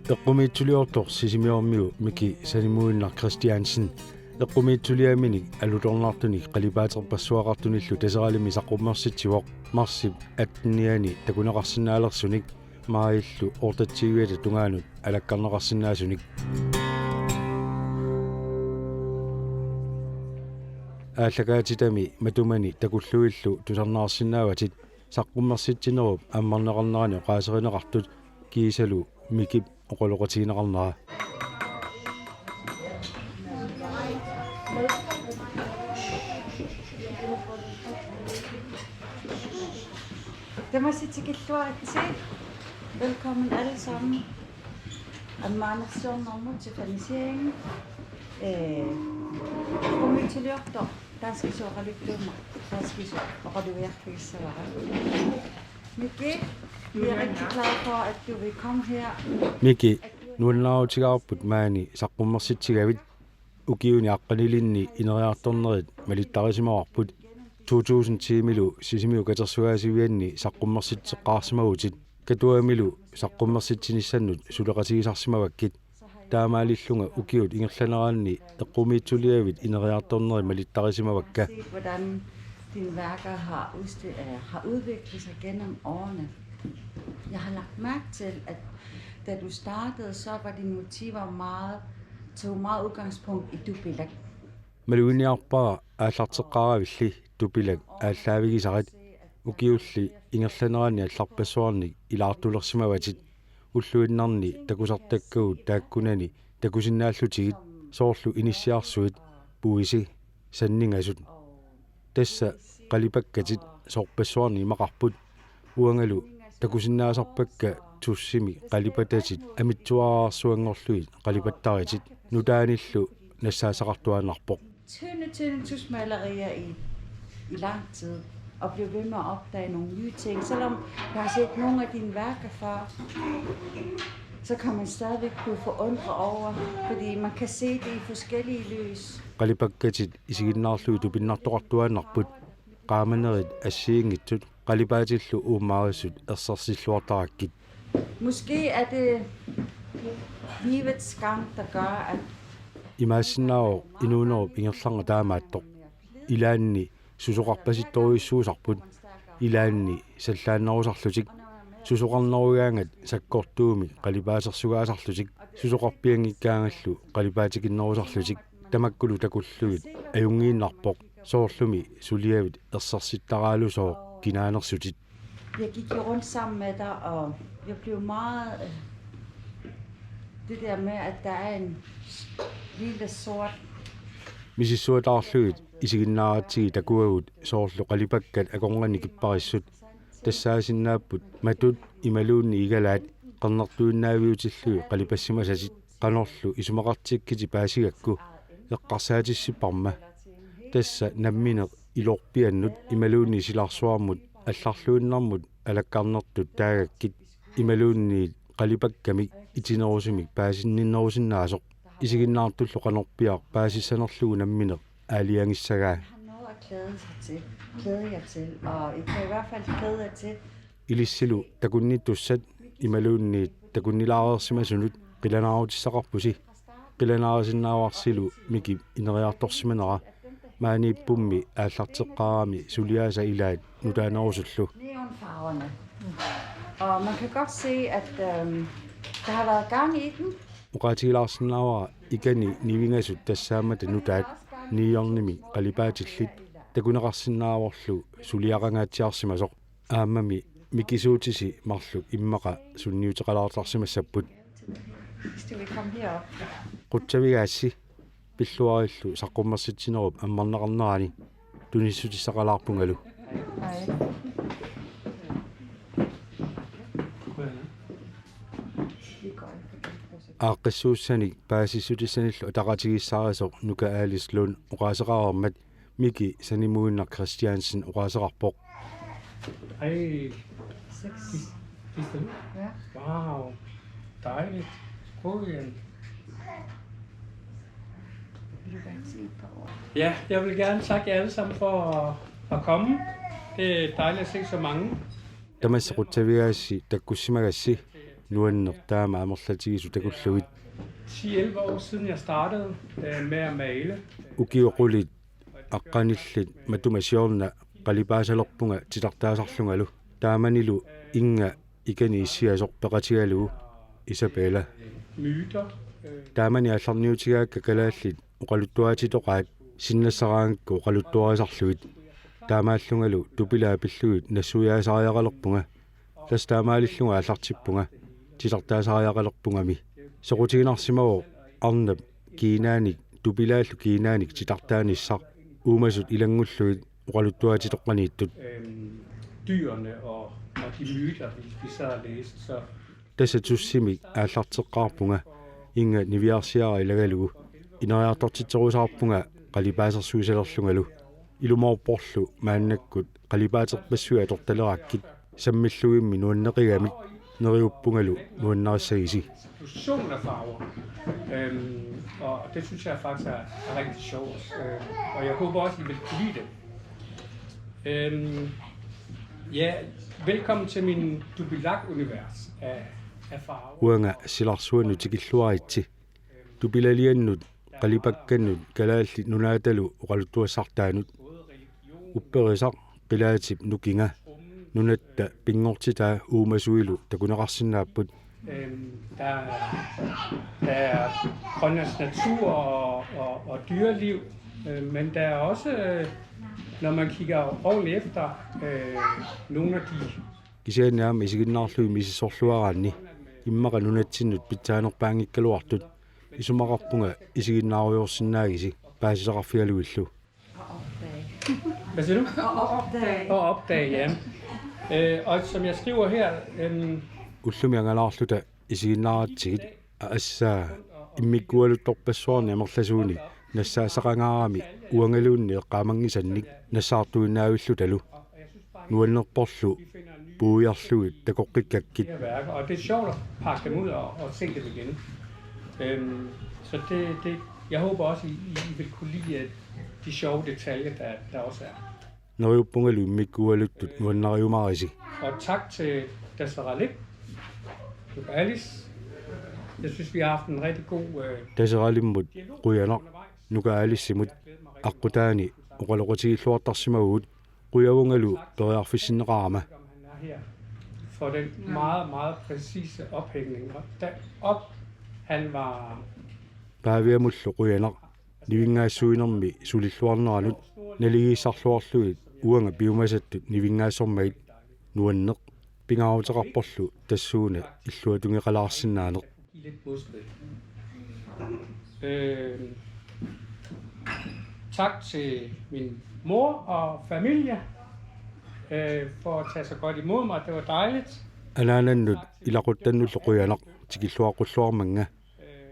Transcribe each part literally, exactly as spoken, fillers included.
Eqqumiitsuliortoq Sisimiormiu Miki Sanimuinnaq Christiansen eqqumiitsuliaminik alutornartunik qalipaaterpassuaqartunillu Taseralimmi saqqummersitsivoq. Marsip attenianni takuneqarsinnaalersunik maajillu otteogtyviata tungaanut alakkarneqarsinnaasunik. Aallakaatitami matumani takullugillu tusarnaarsinnaavatit saqqummersitsinerup ammarneqarnerani oqaaserineqartut kiisalu Mikip oqaloqatigineqarnera. Tamassi tikilluaritsi. Velkommen alle sammen. Ammaanersiornermut til fanisering. Øh, eqqumiitsuliortoq taasisooqaluttuumma, taasisooqaluiarfigissavara. Miki, vi er rigtig glade for, at du vil komme her. Miki, nuannaarutigaarput maani saqqummersitsigavit. Ukiuni aqqanilinni ineriartornerit malittarisimavagut. To tusind ti-milu Sisimiut Katersugaasivianni saqqummersitseqqaarsimavutit. Katuamilu saqqummersitsinissannut suleqatigisarsimavakkit. Taamaalillunga ukiut ingerlaneranni eqqumiitsuliavit ineriartornerit malittarisimavakka. Set, hvordan dine værker har, udstillet, øh, har udviklet sig gennem årene. Jeg har lagt mærke til, at da du startede, så var dine motiver meget, tog meget udgangspunkt i Tupilak. Maluginiarpara aallarteqqaaravilli Tupilak aallaavigisarit. Ukiulli ingerlaneranni allarpassuarnik ilaartulersimavatit. Ulluinnarni takusartakkagut taakkunani takusinnaallutigit, soorlu inissiarsuit, puisi, sanningasut. Tassa qalipakkatit sorpassuarnik imaqarput. Uangalu takusinnaasarpakka tussimik qalipatatit amitsuararsuanngorlugit qalipattaritit. Nutaanillu nassaassaqartuaannarpoq. Tynde, tynde tusmalerier i, i lang tid, og blev ved med at opdage nogle nye ting. Selvom jeg har set nogle af dine værker før, så kan man stadigvæk blive forundret over, fordi man kan se det i forskellige lys. Qalipakkatit isiginnaarlugit tupinnartoqartuaannarput. Qaamanerit assigiinngitsut qalipaatillu uummaarissut ersersilluartarakkit. Måske er det livets gang, der gør, at Imaassinnaavoq inuunerup ingerlanerani taamaattoq. Ilaanni susoqarpasittorujussuusarput. Ilaanni sallaannerusarlutik. Susoqarnerugaangat sakkortuumik qalipaasersugaasarlutik. Susoqarpianngikkaangallu qalipaatikinnerusarlutik. Tamakkulu takullugit ajunngiinnarpoq. Soorlumi suliavit ersersittaraluassooq kinaanersutit. Jeg gik jo rundt sammen med dig, og jeg blev meget, øh, det der med, at der er en lille sort Misissuataarlugit isiginnaaratsigit takuagut soorlu qalipakkat akornanni kipparissut. Tassaasinnaapput matut imaluunniit igalaat qernertuinnaaviutillugit qalipassimasatit. Qanorlu isumaqartikkitit paasigakku eqqarsaatissipparma. Tassa nammineq ilorpiannut imaluunniit silarsuarmut allarluinnarmut alakkarnertut taagakkit imaluunniit qalipakkamik itinerusumik paasinninnerusinnaasoq. Isiginnaartullu qanorpiaq paasissanerlugu nammineq aalajangissagaa. Har noget at glæde sig til. Glæde jer til. Og I kan i hvert fald glæde jer til. Ilissilu takunnittussat imaluunniit takunnilaareersimasunut qilanaarutissaqarpusi. Qilanaarisinnaavarsilu Mikip ineriartorsimanera. Maaniippummi aallarteqqaarami suliaasa ilaat nutaanerusullu. Neonfarverne. Og man kan godt se, at, øhm, der har været gang i den. Oqaatigilaarsinnaavara ikani nivingasut tassaammata nutaat neonimik qalipaatillit. Takuneqarsinnaavorlu suliaqangaatsiarsimasoq. Aammami mikisuutisi marluk immaqa sunniuteqalaartarsimassapput. Skal vi komme herop? Qutsavigaassi, pilluarillu saqqummersitsinerup ammarneqarnerani tunissutissaqalaarpungalu. Nej. Aaqqissuussanik paasissutissanillu ataqatigiissaarisoq Nuka Alice Lund oqaaseqareermat Miki Sanimuinnaq Christiansen oqaaseqarpoq. Ej. Seks. Kis-, kister du? Ja. Wow. Dejligt. God igen. Vil du gerne sige et par ord? Ja, jeg vil gerne takke jer alle sammen for at, at komme. Det er dejligt at se så mange. Tamassi qutsavigaassi takkussimagassi. Nuanneq taama amerlatigisut takullugit. Ti elleve år siden jeg startede øh, med at male. Ukiut qulit aqqanillit matuma siorna qalipaasalerpunga titartaasarlungalu. Taamanilu innga ikani issiasoq peqatigalugu Isabella. Myter. Øh, Taamani aallarniutigaakka kalaallit oqaluttuaatitoqaat sinnassaraangakku oqaluttuarisarlugit. Taamaallungalu tupilaat pillugit nassuiaasariaqalerpunga. Tassa taamaalillunga aallartippunga. Titartaasariaqalerpungami. Soqutiginarsimavoq arnap kiinaanik tupilaallu kiinaanik titartaanissaq. Uumasut ilanngullugit oqaluttuaatitoqqaniittut. øh, dyrene og, og de myter, vi, vi sad og læste. Så Tassa Tussimik aallarteqqaarpunga innga niviarsiara ilagalugu. Ineriartortitserusaarpunga qalipaasersuisalerlungalu. Ilumoorporlu maannakkut qalipaaterpassuit atortalerakkit sammillugimmi nuanneqigamik neriuppungalu nuannarissagisi. Eksplosion af farver. Øhm, og det synes jeg faktisk er, er rigtig sjovt. Øh, og jeg håber også, I vil kunne lide det. Øhm, ja, velkommen til min Dupilak-univers af, af farver. Uanga silarsuanut tikilluaritsi. Tupilaliannut qalipakkanut Kalaallit Nunaatalu oqaluttuassartaanut. Upperisaq qilaatip nukinga nunatta pinngortitaa uumasuilu takuneqarsinnaapput. Øhm, der, er, der er Grønlands natur og, og, og dyreliv, øh, men der er også, øh, når man kigger ordentligt efter, øh, nogle af de Kisianni aamma isiginnaarlugit misissorluaraanni immaqa nunatsinnut pitsaanerpaanngikkaluartut isumaqarpunga isiginnaarujoorsinnaagisi paasisaqarfigalugillu. Hvad siger du? Og opdage. Og opdage, ja. Øh, og som jeg skriver her, øhm, Ullumi angalaarluta isiginnaaratsigit, aa, assaa, immikkualuttorpassuarni amerlasuunik nassaassaqangaarami uangaluunniit eqqaamanngisannik nassaartuinnavillutalu. Nuannerporlu puujarlugit takoqqikkakkit. Her værker, og det er sjovt at pakke dem ud og, og se dem igen. Øhm, så det, det, jeg håber også, I, I vil kunne lide øh, de sjove detaljer, der, der også er. Neriuppungalu immikkualuttut nuannariumaarisi. Og tak til Dasseralik, Nuka Alice. Jeg synes, vi har haft en rigtig god øh, Dasseralimmut qujanaq, Nuka Alicemut aqqutaani oqaloqatigilluartarsimavugut. Qujavungalu periarfissinneqarama. Om han er her. For den meget, meget præcise ophængning. Og da op, han var Paaviamullu qujanaq, nivinngaassuinermi sulilluarneranut naligiissarluarlugit uanga piumasattut nivinngaassormagit. Nuanneq, pingaaruteqarporlu tassuuna illuatungeqalaarsinnaaneq. Give lidt modspil. Øh, tak til min mor og familie øh, for at tage så godt imod mig. Det var dejligt. Anaanannut ilaquttannullu qujanaq, tikilluaqqulluarmannga.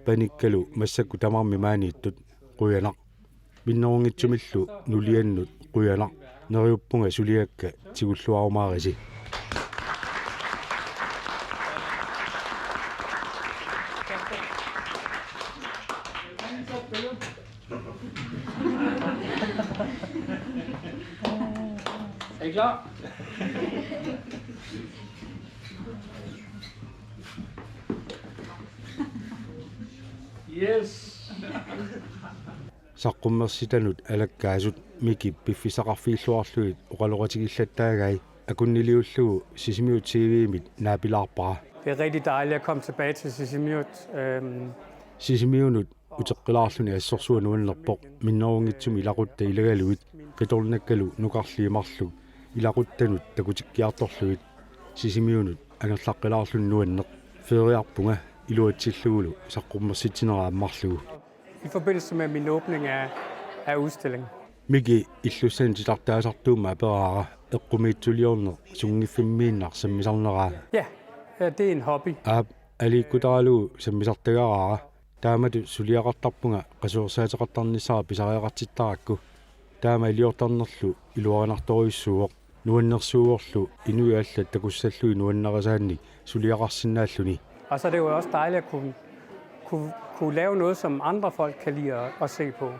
Panikkalu massakkut tamarmik maaniittut qujanaq. Minnerunngitsumillu nuliannut qujanaq. Neriuppunga suliakka tigulluarumaarisi. Er I klar? Yes. Saqqummersitanut alakkaasut Mikip piffissaqarfigilluarlugit oqaloqatigillattaagai akunniliullugu Sisimiut T V-mit naapilaarpara. Det er rigtig dejligt at komme tilbage til Sisimiut. Øhm, Sisimiunut uteqqilaarluni assorsuaq nuannerpoq, minnerunngitsumik ilaquttat ilagalugit qitornakkalu nukarliit marluk ilaquttanut takutikkiartorlugit. Sisimiunut angerlaqqilaarluni nuanneq. Feriarpunga iluatsillugulu saqqummersitsinera ammarlugu. I forbindelse med min åbning af, af udstillingen. Miki illussani titartaasartuummat aperaara eqqumiitsuliorneq sunngiffimmiinnaq sammisarneraa. Ja, ja, det er en hobby. Aap, aliikkutaralugu sammisartagaraara. Taamatut suliaqartarpunga qasuersaateqartarnissara pisariaqartittarakku. Taama iliortarnerlu iluarinartorujussuuvoq. Nuannersuuvorlu inuit allat takussallugit nuannarisaannik suliaqarsinnaalluni. Og så er det jo også dejligt at kunne, kunne, kunne lave noget, som andre folk kan lide at, at se på.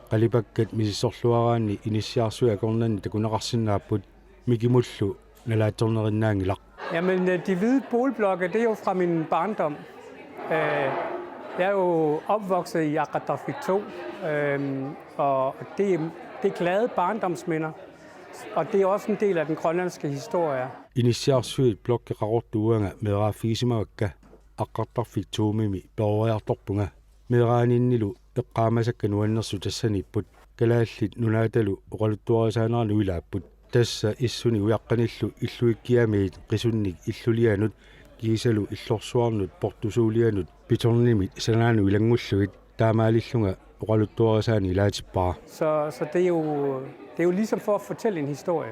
Qalipakkat misissorluaraanni inissiarsui akornanni takuneqarsinnaapput, Mikimullu nalaatsornerinnaanngilaq. Jamen, øh, de hvide boligblokke, det er jo fra min barndom. Øh, jeg er jo opvokset i Aqqartarfik to, øhm, og det er, det er glade barndomsminder. Og det er også en del af den grønlandske historie. Inissiarsuit blokke Qaqortup uanga meeraaffigisimavakka. Aqqartarfik to-mimi peroriartorpunga. Meeraaninnilu eqqaamasakka nuannersut tassaniipput. Kalaallit Nunaatalu oqaluttuarisaanerannut ilaapput. Tassa issuni ujaqqanillu illuikkiamiit qisunnik illulianut kiisalu illorsuarnut portusuulianut betonimit sanaanut ilanngullugit, taamaalillunga oqaluttuarisaaneq ilaatippara. Så, så det er jo, det er jo ligesom for at fortælle en historie.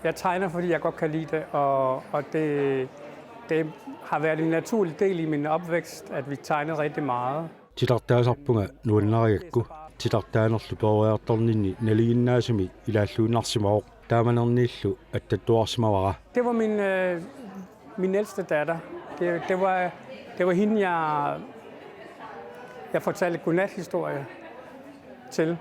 Jeg tegner, fordi jeg godt kan lide det, og, og det, det har været en naturlig del i min opvækst, at vi tegnede rigtig meget. Titartaasarpunga nuannarigakku, titartaanerlu peroriartorninni nalinginnaasumik ilaalluinnarsimavoq, taamanerniillu attattuarsimavara. Det var min, øh, min ældste datter. Det, det var, det var hende, jeg, jeg fortalte godnathistorie til,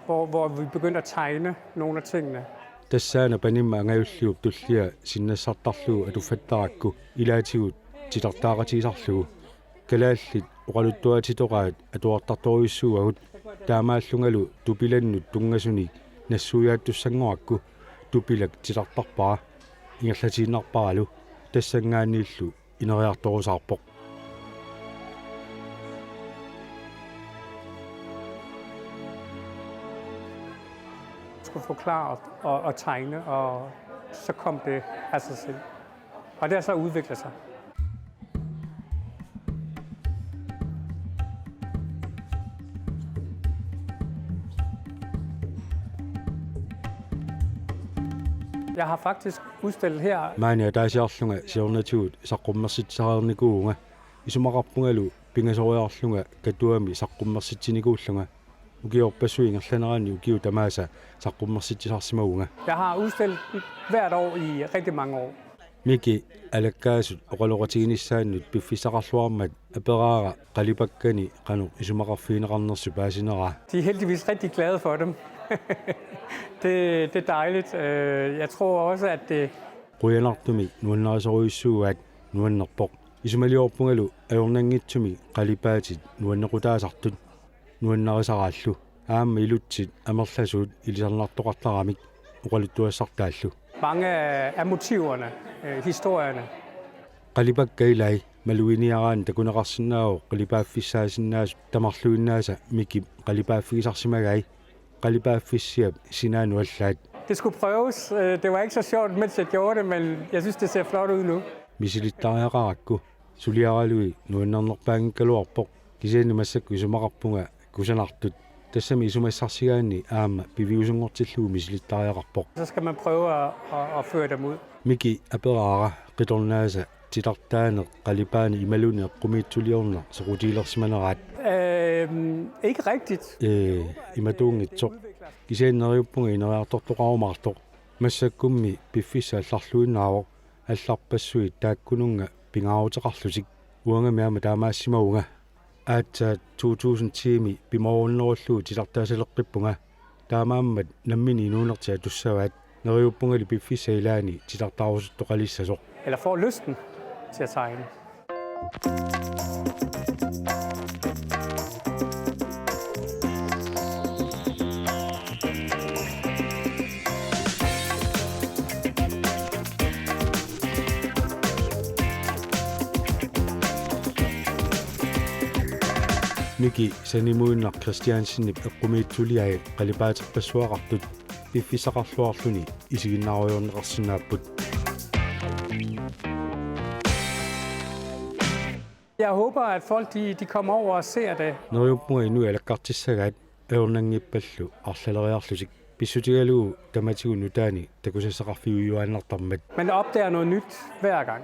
hvor, hvor vi begyndte at tegne nogle af tingene. Tassaana panimma angajulliup tullia sinnassartarlugu atuffattarakku ilaatigut titartaaqatigisarlugu. Kalaallit oqaluttuaatitoqaat atuartartorujussuuagut, taamaallungalu tupilannut tunngasunik nassuiaattussanngorakku tupilak titartarpara, ingerlatiinnarparalu, tassanngaanniillu ineriartorusaarpoq. Skulle forklare og, og tegne, og så kom det af sig selv. Og det har så udviklet sig. Jeg har faktisk udstillet her. Maani ataasiarlunga siornatigut saqqummersitsisarnikuuvunga. Isumaqarpungalu pingasoriarlunga Katuami saqqummersitsinikuullunga. Ukiorpassuit ingerlaneranni ukiut tamaasa saqqummersitsisarsimavunga. Jeg har udstillet hvert år i rigtig mange år. Miki alakkaasut oqaloqatiginissaannut piffissaqarluarmat aperaara qalipakkani qanoq isumaqarfigineqarnersut paasineraa. De er heldigvis rigtig glade for dem. Det, det er dejligt. Øh, jeg tror også, at det... Qujanartumik nuannarisorujussuugaat, nuannerpoq. Isumaliorpungalu ajornanngitsumik qalipaatit nuannequtaasartut. Nuannarisaraallu. Aamma ilutsit amerlasuut ilisarnartoqartaramik oqaluttuassartaallu. Mange af motiverne, øh, historierne. Qalipakkat ilaat malugineqaraanni takuneqarsinnaavoq qalipaaffissaasinnaasut tamarluinnaasa Mikip qalipaaffigisarsimagai. Qalipaaffissiap sinaanut allaat. Det skulle prøves. Øh, det var ikke så sjovt, mens jeg gjorde det, men jeg synes, det ser flot ud nu. Misilittariaqarakku, suliaralugit nuannernerpaanngikkaluarpoq, kisianni massakkut isumaqarpunga kusanartut. Tassami isumassarsigaanni aamma piviusunngortillugu misilittariaqarpoq. Så skal man prøve at, at, at føre dem ud. Miki aperaara qitornaasa titartaaneq qalipaaneq imaluunniit eqqumiitsuliorneq soqutigilersimaneraat. Øhm, ikke rigtigt. Ee, imatuunngitsoq. Kisianni neriuppunga ineriartortoqarumaartoq. Massakkummi piffissaq allarluinnaavoq, allarpassuit taakkununnga pingaaruteqarlutik. Uangami aamma taamaassimavunga. Aatsaat to tusind ti-mi pimoorunnerullugu titartaasaleqqippunga. Taamaammat nammineq inuunertik atussavaat. Neriuppungali piffissap ilaani titartaarusuttoqalissasoq. Eller får lysten til at tegne. Miki sanimuinnaq Kristiansenip eqqumiitsuliai qalipaaterpassuaqartut piffissaqarluarluni isiginnaarujoorneqarsinnaapput. Jeg håber, at folk de, de kommer over og ser det. Neriuppunga inuit alakkartissagaat, ajornanngippallu arlaleriarlutik. Pissutigalugu tamatigut nutaanik takusassaqarfiujuaannartarmat. Man opdager noget nyt hver gang.